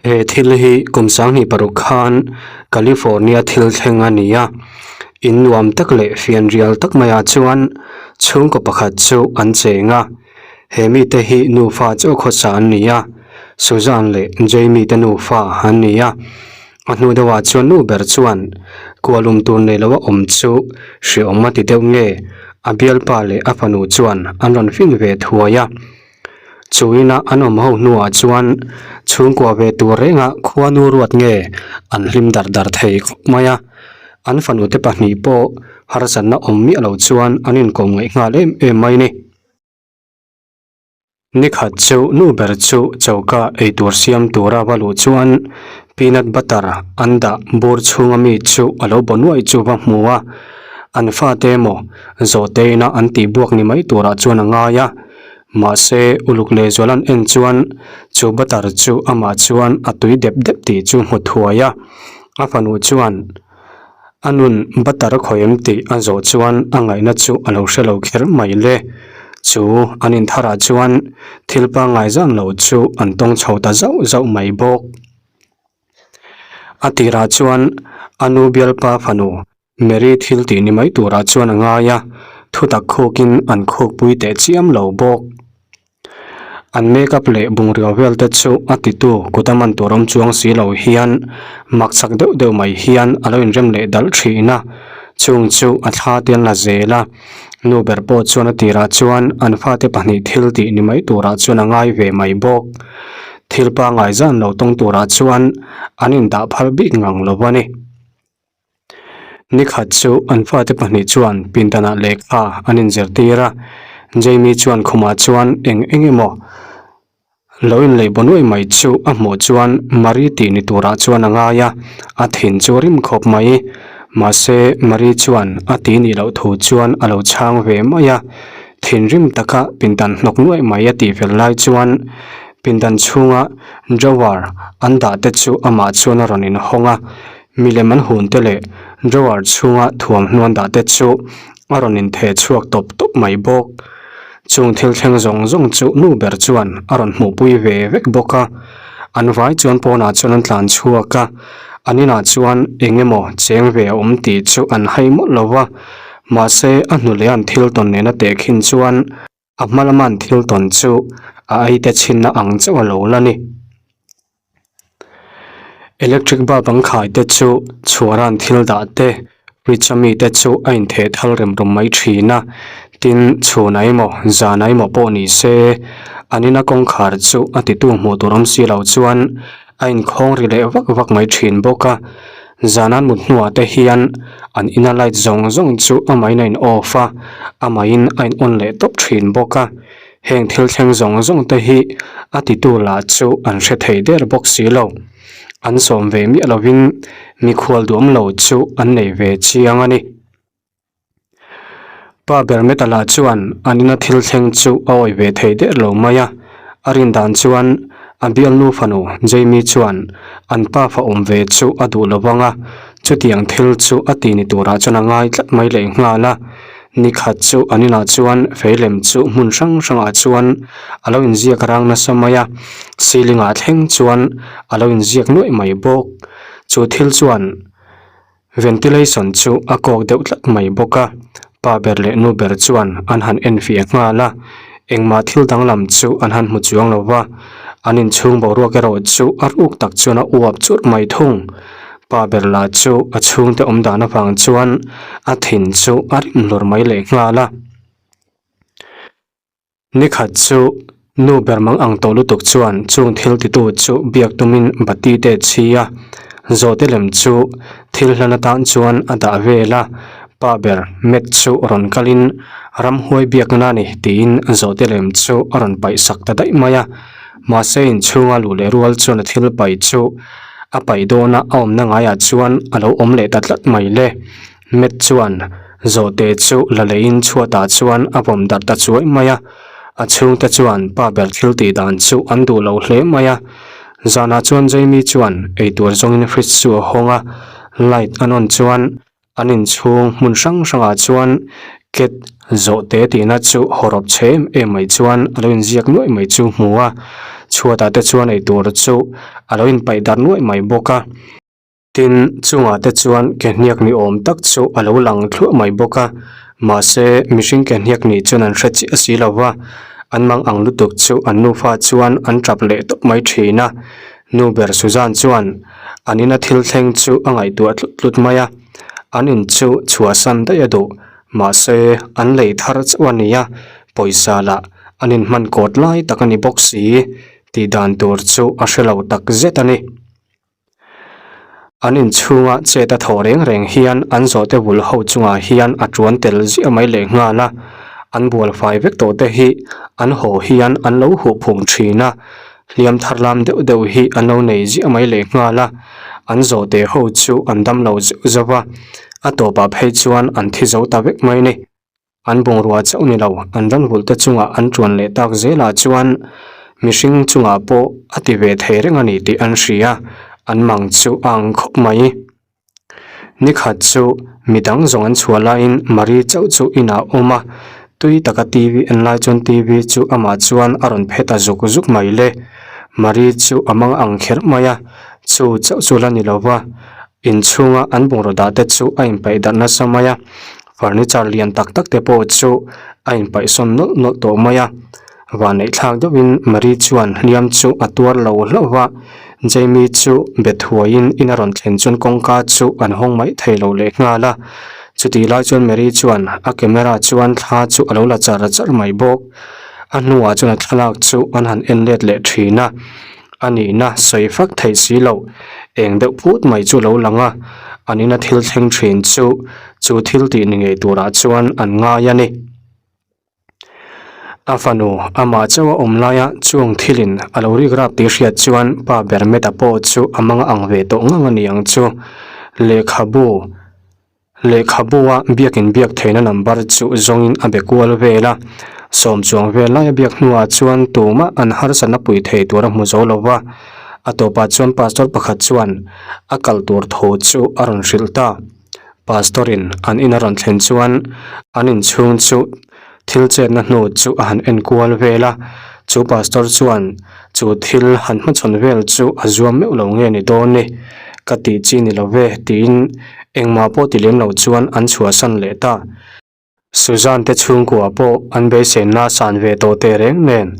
He thil hi kum 2006 khan California thil thleng a ni a, in nuam tak leh fianrial tak maiah chuan chhungkaw pakhat chu an cheng a, he mite hi nufa chu khawsa an ni a, Suzanne leh Jamie te nufa an ni a, a hnu deuhah chuan nu ber chuan kualum tur nei loa awm chu hreawm a ti deuh nge a bialpa leh a fanu chuan an rawn fin ve thuai a. Chu ina an awm ho hnuah chuan chhungkua ve tur renga khuanu ruat nge an hlim dar dar thei khawp mai a, an fanute pahnih pawh harsatna awm miah lo chuan an inkawm ngaih nghal em em mai ni. Nikhat chu nu ber chu choka eitur siam tura va luh chuan peanut butter an dah bur chhunga mi chu a lo baw nuaih chu va hmu a, an fate emaw zawhte ina an tihbuak ni mai turah chuan a ngai a. Mahse, uluk lehzual an en chuan chu butter chu amah chuan a tui dep dep tih chu hmu thuai a. A fanu chuan a nun butter khawi em tih a zawh chuan a ngaihna chu a lo hre lo kher mai le. Chu an intharah chuan thil pangngai zan lo chu an tawng chho ta zauh zauh mai bawk. A tirah chuan a nu bialpa fanu Mary thil tih ni mai turah chuan a ngai a, thutak khukin an khukpui teh chiam lo bawk. An makeup leh bungrua vel te chu a titu kut a man tur awm chuang si lo hian mak chak deuh deuh mai hian a lo inrem leh dalh thin a, chung chu a thla te an la zel a. Nu ber pawh chuan a tirah chuan an fate pahnih thil tih ni mai turah chuan a ngai ve mai bawk. Thil pangngai zan lo tawng turah chuan an indah phal bik ngang lo a ni. Nikhat chu an fate pahnih chuan pindanah lehkha an inzirtir a, Jamie chuan khumah chuan eng eng emaw lo inlei baw nuai mai chu a hmuh chuan Marie tih ni turah chuan a ngai a, a thin chu a rim khawp mai. Mahse Marie chuan a ti nih loh thu chuan a lo chhang ve mai a, thinrim taka pindan hnawk nuai mai a tih fel lai chuan pindan chhunga drawer an dah te chu amah chuan a rawn inhawng a, Milem an hun te leh drawer chhunga thuamhnuan dah te chu a rawn intheh chhuak tawp tawp mai bawk. Chung thil thleng zawng zawng chu nu ber chuan a rawn hmuhpui ve vek bawk a. An vai chuan pawnah chuan an tlan chhuak a, an inah chuan eng emaw cheng ve a awm tih chu an hai mawlh lo va, mahse a hnu leh an thil tawn nena tehkhin chuan a hma lama an thil tawn chu a aite chhinna ang chauh a lo la ni. Electric bulb an khai te chu chhuara an thil dah te fridge a mi te chu a intheh thal rem rum mai thin a tin chhun ah emaw zan ah emaw pawh ni se an ina kawngkhar chu a titu hmuh tur awm si lo chuan a inkhawng ri leh vak vak mai thin bawk a zan an mut hnuah te hian an ina light zawng zawng chu amahin a in off a amahin a in on leh tawp thin bawk a. Heng thil thleng zawng zawng te hi a titu lah chu an hre thei der bawk si lo. An sawm ve miah lovin mikhual duam lo chu an nei ve chiang a ni. Pa ber Meta lah chuan an ina thil thleng chu a awih ve thei der lo mai a. A rin dan chuan a bialnu fanu Jamie chuan an pa fa awm ve chu a duh lo vang a, chutiang thil chu a ti ni turah chuan a ngai tlat mai lehnghal a. Ni khat chu an inah chuan feilem chu hmun hrang hrangah chuan a lo inziak rang nasa mai a, ceiling ah thleng chuan a lo inziak nuaih mai bawk. Chu thil chuan ventilation chu a kawk deuh tlat mai bawk a, pa ber leh nu ber chuan an han enfiah nghal a, engmah thil danglam chu an han hmu chuang lo va, an inchhung boruak erawh chu a ruk tak chuan a uap churh mai thung. Pa ber lah chu a chhungte awm dan avang chuan a thin chu a rim hlur mai leh nghal a. Nikhat chu nu ber mang ang tawh lutuk chuan chung thil titu chu biak tumin bati te chhi a, zawhte lem chu thil hlan atan chuan a dah vel a, pa ber Matt chu rawn kalin ramhuai biakna a ni tiin zawhte lem chu a rawn paih sak ta daih mai a, mahse inchhunga luh leh rual chuan a thil paih chu A paih dawna a awmna ngaiah chuan a lo awm leh ta tlat mai le. Matt chuan zawhte chu la leiin chhuatah chuan a vawm darh ta chuai mai a. A chhungte chuan pa ber thil tih dan chu an duh lo hle mai a. Zanah chuan Jamie chuan eitur zawngin fridge chu a hawng a, light an on chuan An inchhung hmun hrang hrangah chuan cat zawhte tihna chu hawrawp chhe em em mai chuan a lo inziak nuaih mai chu hmu a. Chhuatah te chuan eitur chu a lo inpaih darh nuaih mai bawk a. Tin, chungah te chuan ke hniak ni awm tak chu a lo lang thluah mai bawk a, mahse mihring ke hniak nih chuan an hre chiah si lo va, an mang ang lutuk chu an nufa chuan an tap leh tawp mai thin a. Nu ber Suzanne chuan an ina thil thleng chu a ngaihtuah tlut tlut mai a, an in chu chhuahsan daih a duh, mahse an lei thar chauh a ni a, pawisa lah an inhman kawt lai tak a ni bawk si, tih dan tur chu a hre lo tak zet a ni. An inchhunga chet a thawh reng reng hian an zawhte bul ho chungah hian a tuan tel ziah mai leh nghal a, an bual fai vek tawh te hi an haw hian an lo huh phung thin a, hliam thar lam deuh deuh hi an lo nei ziah mai leh nghal a, an zawhte ho chu an dam lo zeuh zeuh a, a tawpah phei chuan an thi zo ta vek mai ni. An bungrua chauh ni lo, an ranvulh te chungah an tuan leh tak zelah chuan mihring chungah pawh a ti ve thei reng a ni tih an hria, an mang chu a ang khawp mai. Nikhat chu midang zawng an chhuah laiin Marie chauh chu inah a awm a, tui taka TV en lai chuan TV chu amah chuan a rawn phet a zuk zuk mai le. Marie chu a mang ang kher mai a, chu chauh chu la ni lo va, inchhunga an bungraw dah te chu a inpaih darh nasa mai a. Furniture lian tak tak te pawh chu a inpaihsawn nawlh nawlh tawh mai a, vanneih thlak deuhin Marie chuan hliam chu a tuar lo hlauh va, Jamie chu be thuaiin in a rawn thlen chuan kawngka chu an hawng mai thei lo leh nghal a, chutih lai chuan Marie chuan a camera chuan thla chu a lo la char char mai bawk, a hnuah chuan a thlalak chu an han en let leh thin a. A nihna sawi fak theih si loh, eng deuh phut mai chu lo lang a, an ina thil thleng thin chu chu thil tih ni ngei turah chuan an ngai a ni. A fanu amah chauh a awm laia chung thilin a lo rik rap tih hriat chuan pa ber Meta pawh chu a mang ang ve tawh ngang a ni ang chu. Lehkhabu. Lehkhabu-a biakin biak theihna number chu zawngin a be kual vel a, sawm chuang vel laia biak hnuah chuan tumah an harsatna pui thei tur a hmu zo lo va, a tawpah chuan pastor pakhat chuan a kal tur tho chu a rawn hrilh ta. Pastor-in an in a rawn thlen chuan an inchhung chu Thil chetna hnu chu a han en kual vel a, chu pastor chuan chu thil han hmachhawn vel chu a zuam meuh lo nge ni dawn ni, ka tih chi ni lo ve tiin engmah pawh ti lem lo chuan an chhuahsan leh ta. Suzanne te chhungkua pawh an beisenna san ve tawh teh reng nen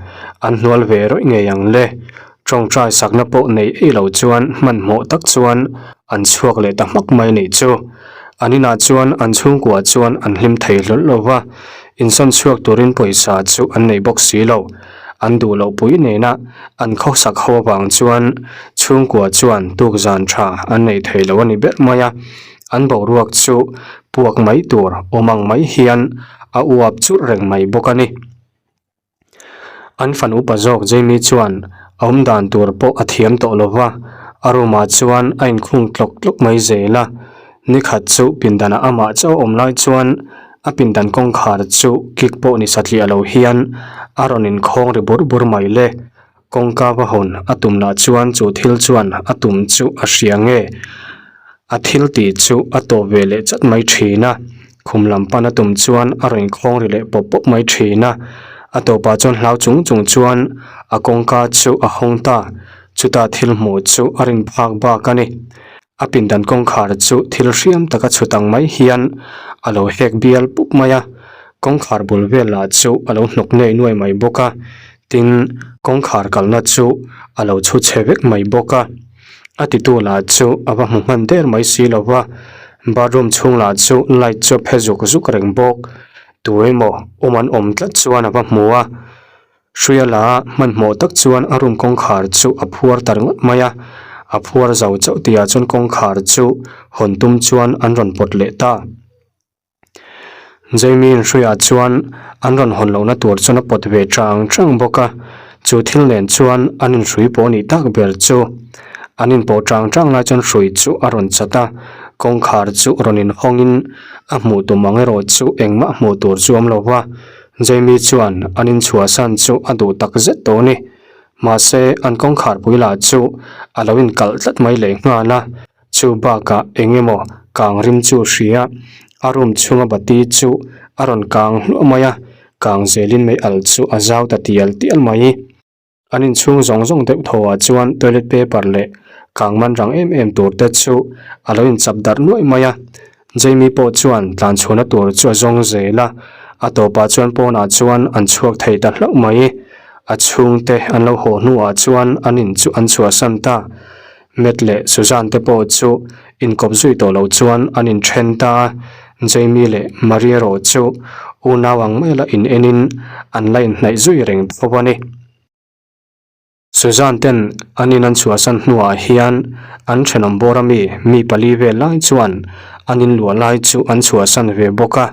an hnual ve rawih ngei ang le. Tawngtai sakna pawh nei ei lo chuan hmanhmawh tak chuan an chhuak leh ta hmak mai nih chu. An inah chuan an chhungkua chuan an hlim thei hlawl lo va, insawn chhuak turin pawisa chu an nei bawk si lo. An duh loh pui nena an khawsak ho avang chuan chhungkua chuan tukzan tha an nei thei lo a ni ber mai a. An boruak chu puak mai tur awm ang mai hian a uap churh reng mai bawk a ni. An fan upa zawk Jamie chuan a awm dan tur pawh a thiam tawh lo va, a room ah chuan a inkhung tlawk tlawk mai zel a. Nikhat chu pindanah amah chauh a awm lai chuan a pindan kawngkhar chu kik pawh ni satliah lo hian a rawn inkhawng ri bur bur mai le. Kawngka va hawn a tum lah chuan chu thil chuan a tum chu a hria nge a thil tih chu a tawp ve leh chat mai thin a, khum lam pan a tum chuan a rawn inkhawng ri leh pawp pawp mai thin a, a tawpah chuan hlau chung chung chuan a kawngka chu a hawng ta, chuta thil hmuh chu a rin phak bak a ni. A pindan kawngkhar chu thil hriam taka chhut ang mai hian a lo hek bial pup mai a, kawngkhar bul vel lah chu a lo hnawk nuai nuai mai bawk a, tin kawngkhar kalna chu a lo chhu chhe vek mai bawk a. A titu lah chu a va hmu hman der mai si lo va, bathroom chhung lah chu light chu a phe zuk zuk reng bawk, tu emaw awm an awm tlat chuan a va hmu a. Hruia la hmanhmawh tak chuan a room kawngkhar chu a phuar ta ringawt mai a, a phuar zo chauh tihah chuan kawngkhar chu hawn tum chuan an rawn pawt leh ta. Jamie-in hruiah chuan an rawn hawn lohna tur chuan a pawt ve chang chang bawk a, chu thil nen chuan an inhrui pawh nih tak ber chu. An inpawh chang chang lai chuan hrui chu a rawn chat a, kawngkhar chu rawn inhawngin a hmuh tum ang erawh chu engmah hmuh tur chu awm lo va, Jamie chuan an inchhuahsan chu a duh tak zet tawh a ni. Mahse, an kawngkhar pui lah chu a lo inkalh tlat mai lehnghal a. Chu bakah eng emaw kang rim chu hria, a room chhunga bati chu a rawn kang hluah mai a, kang zelin mei al chu a zau ta tial tial mai. An inchhung zawng zawng deuh tho ah chuan toilet paper leh kang man rang em em tur te chu a lo inchap darh nuaih mai a. Jamie pawh chuan tlan chhuahna tur chu a zawng zel a, a tawpah chuan pawnah chuan an chhuak thei ta hlauh mai. A chhungte an lo haw hnuah chuan an in chu an chhuahsan ta. Matt leh Suzanne te pawh chu inkawp zui tawh lo chuan an inthen ta a, Jamie leh Marie erawh chu unau ang mai la in enin an la inhnaih zui reng tho a ni. Suzanne ten an in an chhuahsan hnuah hian an thenawm bawr ami mi pali vel lai chuan an inluah lai chu an chhuahsan ve bawk a,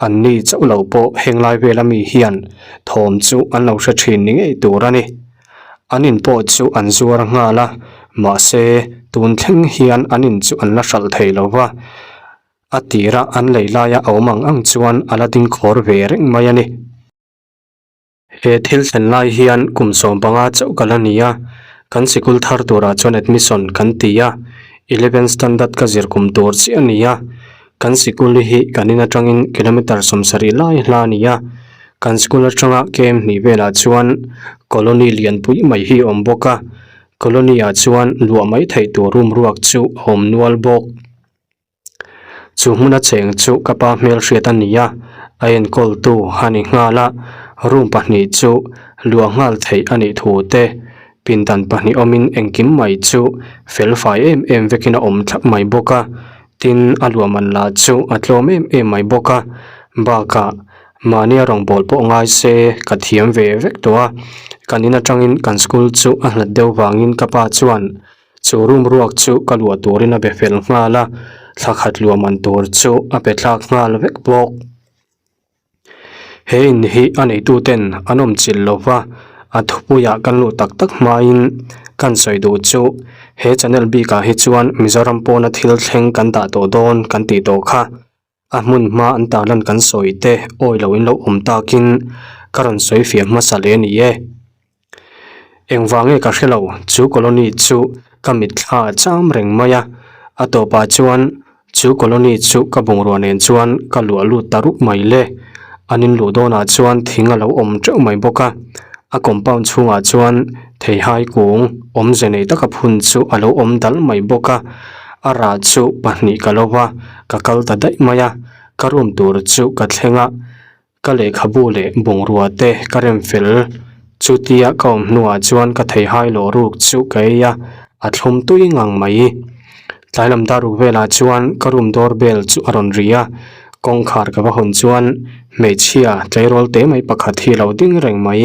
anni chauh lo pawh henglai vel ami hian thawm chu an lo hre thin ni ngei tur a ni. An in pawh chu an zuar nghal a, mahse tun thleng hian an in chu an la hralh thei lo va, a tira an lei laia a awm ang ang chuan a la ding khawr ve reng mai a ni. He thil thlen lai hian kum 15 chauh ka la ni a, kan sikul thar turah chuan admission kan ti a, eleven standard ka zir kum tur chiah a ni a, kan sikul hi kan in atangin kilometre 70 lai hla a ni a, Kan school atanga camp hnih velah chuan colony lianpui mai hi a awm bawk a, colony ah chuan luah mai theih tur room ruak chu a awm nual bawk. Chu hmuna cheng chu ka pa hmelhriat a ni a, a enkawl tu a ni nghal a, room pahnih chu luah nghal theih a nih thu te, pindan pahnih awmin engkim mai chu fel fai em em vekin a awm thlap mai bawk a, tin a luah man lah chu a tlawm em em mai bawk a, bakah Mahnia rawngbâwl pawh ngai se ka thiam ve vek tawh a, kan in aṭangin kan school chu a hlat deuh vangin ka pa chuan chu room ruak chu ka luah turin a be fel nghal a, thla khat luah man tur chu a pe thlak nghal vek bawk. He in hi a neituten an awm chilh lo va, a thupuiah kan luh tak tak hmain kan sawi duh chu he channel bikah hi chuan Mizoram pawna thil thleng kan dah tawh dawn kan tih tawh kha. A hmun hma an tarlan kan sawi te awi lo in lo awm takin ka rawn sawi fiah hmasa leh a ni e. Engvang nge ka hre lo, chu colony chu ka mitthla a cham reng mai a, a tawpah chuan chu colony chu ka bungrua nen chuan ka luah lut ta rup mai le. An in luh dawnah chuan thing a lo awm teuh mai bawk a, a compound chhungah chuan theihai kung awmze nei taka phun chu a lo awm dal mai bawk a, a rah chu pahnih ka lo va. Ka kal ta daih mai a, ka room tur chu ka thleng a, ka lehkhabu leh bungrua te ka rem fel. Chutia ka awm hnuah chuan ka theihai lawh ruk chu ka ei a, a thlum tui ngang mai. Tlai lam dar ruk velah chuan ka room door bell chu a rawn ri a, kawngkhar ka va hawn chuan hmeichhia tleirawl te mai pakhat hi a lo ding reng mai.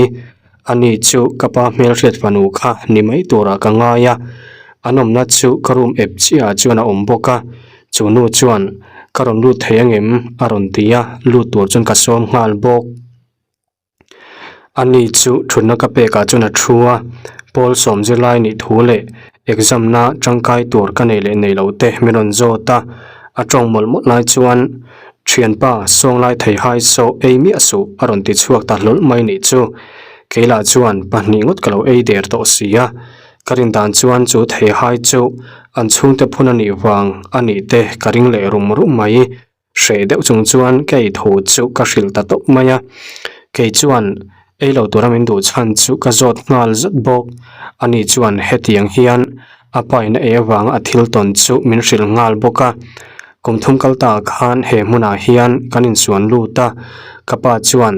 Ani chu ka pa hmelhriat fanu kha ni mai turah ka ngai a, an awmna chu ka room ep chiahah chuan a awm bawk a, chu nu chuan ka rawn lut thei angem a rawn ti a, lut tur chuan ka sawm nghal bawk. Ani chu thutna ka pekah chuan a thu a, pawl sawm zirlai nih thu leh exam na tangkai tur ka nei leh nei lo te min rawn zawt a, a tawng mawlh mawlh lai chuan Thianpa, sawnglai thei hai saw ei miah suh a rawn ti chhuak ta hlawl mai nih chu. Keilah chuan pahnih ngawt ka lo ei der tawh si a, ka rin dan chuan chu thei hai chu an chhungte phun a nih vang a nih te ka ring leh rum rum mai. Hreh deuh chung chuan ka ei thu chu ka hrilh ta tawp mai a, kei chuan ei lo tura min duh chhan chu ka zawt nghal zat bawk. Ani chuan hetiang hian a paina ei avanga a thil tawn chu min hrilh nghal bawk a. Kum thum kal ta khan he hmunah hian kan insuan lut a, ka pa chuan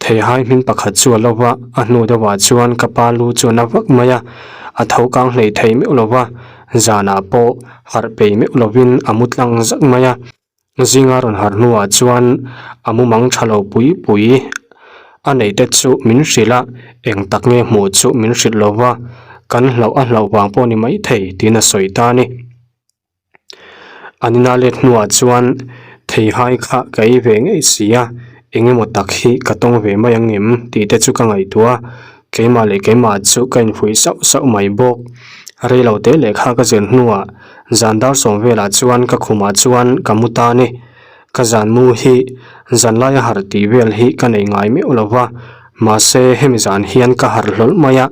theihai hming pakhat chu a lo va, a hnu deuhah chuan ka pa lu chu a na vak mai a, a tho kang hlei thei meuh lo va, zanah pawh harh pei meuh lovin a mu tlang zak mai a. Zinga rawn harh hnuah chuan a mumang tha lo pui pui a nei te chu min hrilh a, eng tak nge hmuh chu min hrilh lo va, kan hlauh a hlauh vang pawh ni maithei tiin a sawi ta a ni. An ina let hnuah chuan theihai kha ka ei ve ngei si a, eng emaw tak hi ka tawng ve mai ang em tih te chu ka ngaihtuah a, keimah leh keimah chu ka infuih sauh sauh mai bawk. Reilo te lehkha ka zir hnuah zan dar sawm velah chuan ka khumah chuan ka mu ta a ni. Ka zan mu hi zan laia harh tih vel hi ka nei ngai meuh lo va, mahse hemi zan hian ka harh hlawl mai a,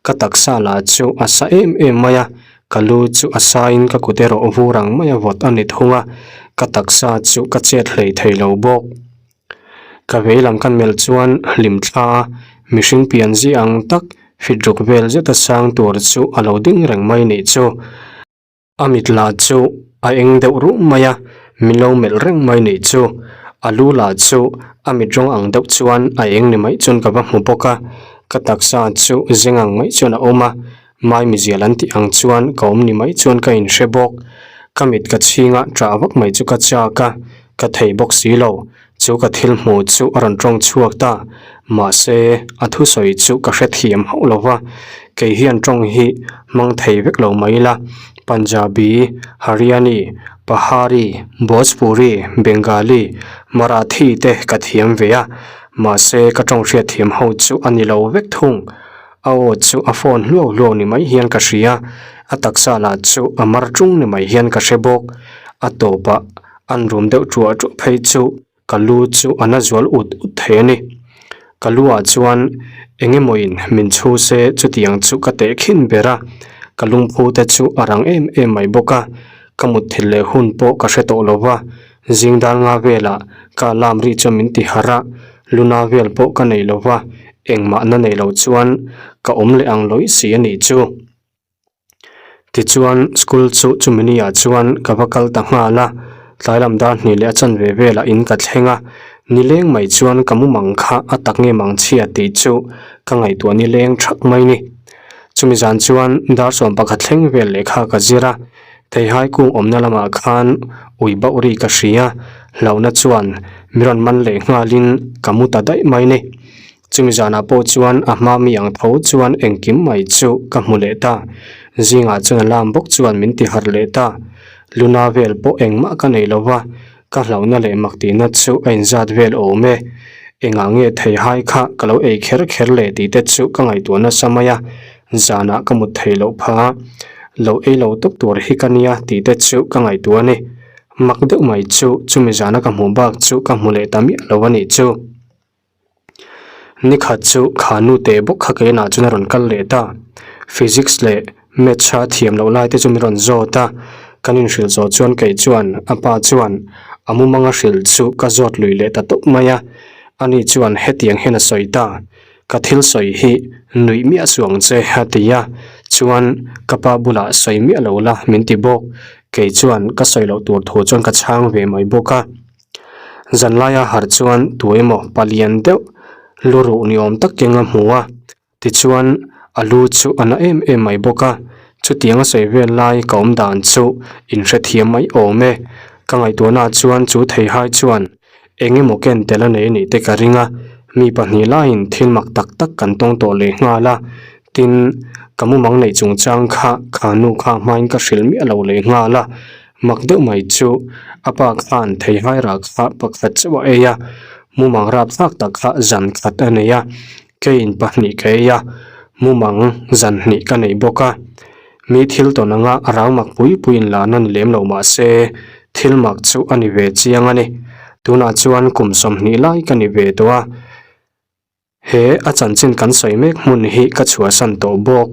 ka taksa lah chu a sa em em mai a, Ka lu chu a saiin ka kut erawh vur ang mai a vawt a ni thung a, ka taksa chu ka chet hlei thei lo bawk. Ka vei lam kan melh chuan hlimthla mihring pian zia ang tak Fit ruk vel zeta sang tur chu a lo ding reng mai nih chu. A mit lah chu a eng deuh ruh mai a, min lo melh reng mai nih chu. A lu lah chu a mit rawng ang deuh chuan a eng ni mai chuan ka va hmu bawk a, ka taksa chu zeng ang mai chuan a awm a, maimizial an tih ang chuan ka awm ni mai chuan ka inhre bawk. Ka mit ka chhing a, ṭah vak mai chu ka chak a, ka thei bawk si lo. Chu ka thil hmuh chu a rawn tawng chhuak ta, mahse a thusawi chu ka hrethiam hauh lo va, kei hian tawng hi hmang thei vek lo mai ila, Punjabi, Haryani, Pahari, Bhojpuri, Bengali, Marathi te ka thiam ve a, mahse ka tawng hriatthiam ho chu a ni lo vek thung. A aw chu a phone hluau hluau ni mai hian ka hria, a taksa lah chu a mar tung ni mai hian ka hre bawk, a tawpah An rum deuh ṭuah ṭuah phei chu ka lu chu a na zual ut ut thei a ni. Ka lu ah chuan eng emawin min chhu se chutiang chu ka teh khin ber a, ka lungphu te chu a rang em em mai bawk a, ka mutthilh leh hun pawh ka hre tawh lo va, zing dar nga velah ka alarm ri chuan min ti harh a, luna vel pawh ka nei lo va, engmah na nei lo chuan ka awm leh ang lawih si a nih chu. Tichuan school chu chumi ni ah chuan ka va kal ta nghal a, tlai lam dar hnih leh a chanve velah in ka thleng a, nileng mai chuan ka mumang kha a tak nge mang chhia tih chu ka ngaihtuah nileng thak mai ni. Chumi zan chuan dar 11 thleng vel lehkha ka zir a, theihai kung awmna lamah khan ui bauh ri ka hria, hlauhna chuan mi rawn man leh nghalin ka mu ta daih mai ni. Chumi zanah pawh chuan a hma mi ang tho chuan engkim mai chu ka hmu leh ta. Zingah chuan alarm bawk chuan min ti harh leh ta. Luna vel pawh engmah ka nei lo va, ka hlauhna leh mak tihna chu a inzat vel awm e. Engah nge theihai kha ka lo ei kher kher le tih te chu ka ngaihtuah nasa mai a, zanah ka mut theih loh phah a, lo ei lo tawp tur hi ka nia tih te chu ka ngaihtuah a ni. Mak deuh mai chu chumi zana ka hmuh bak chu ka hmu leh ta miah lo a nih chu. Nikhat chu kha nu teh bawk kha keinah chuan a rawn kal leh ta. Physics leh Maths a thiam loh lai te chu min rawn zawt a, kan inhrilh zawh chuan kei chuan a pa chuan a mumanga hrilh chu ka zawt lui leh ta tawp mai a, ani chuan hetiang hian a sawi ta, Ka thil sawi hi nuih miah suh ang che a ti a, chuan ka pa bulah sawi miah lo la min ti bawk, kei chuan ka sawi loh tur thu chuan ka chhang ve mai bawk a. Zanlaia harh chuan tu emaw palian deuh lu ruh ni awm tak keng a hmu a, tichuan a lu chu a na em em mai bawk a, chutiang a sawi vel lai ka awm dan chu inhrethiam mai awm e. Ka ngaihtuahnaah chuan chu theihai chuan eng emaw ken tel a nei anih te ka ring a, mi pahnih laiin thil mak tak tak kan tawng tawh leh nghal a, tin ka mumang neih chungchang kha kha nu kha hmain ka hrilh miah lo leh nghal a. Mak deuh mai chu a pa khan theihai rah kha pakhat chauh a ei a, mumang rapthlak tak kha zan khat a nei a, keiin pahnih ka ei a, mumang zan hnih ka nei bawk a. Mi thil tawn anga a rang mak pui puiin lana ni lem lo mah se thil mak chu a ni ve chiang a ni. Tunah chuan kum 20 lai ka ni ve tawh a, he a chanchin kan sawi mek hmun hi ka chhuahsan tawh bawk.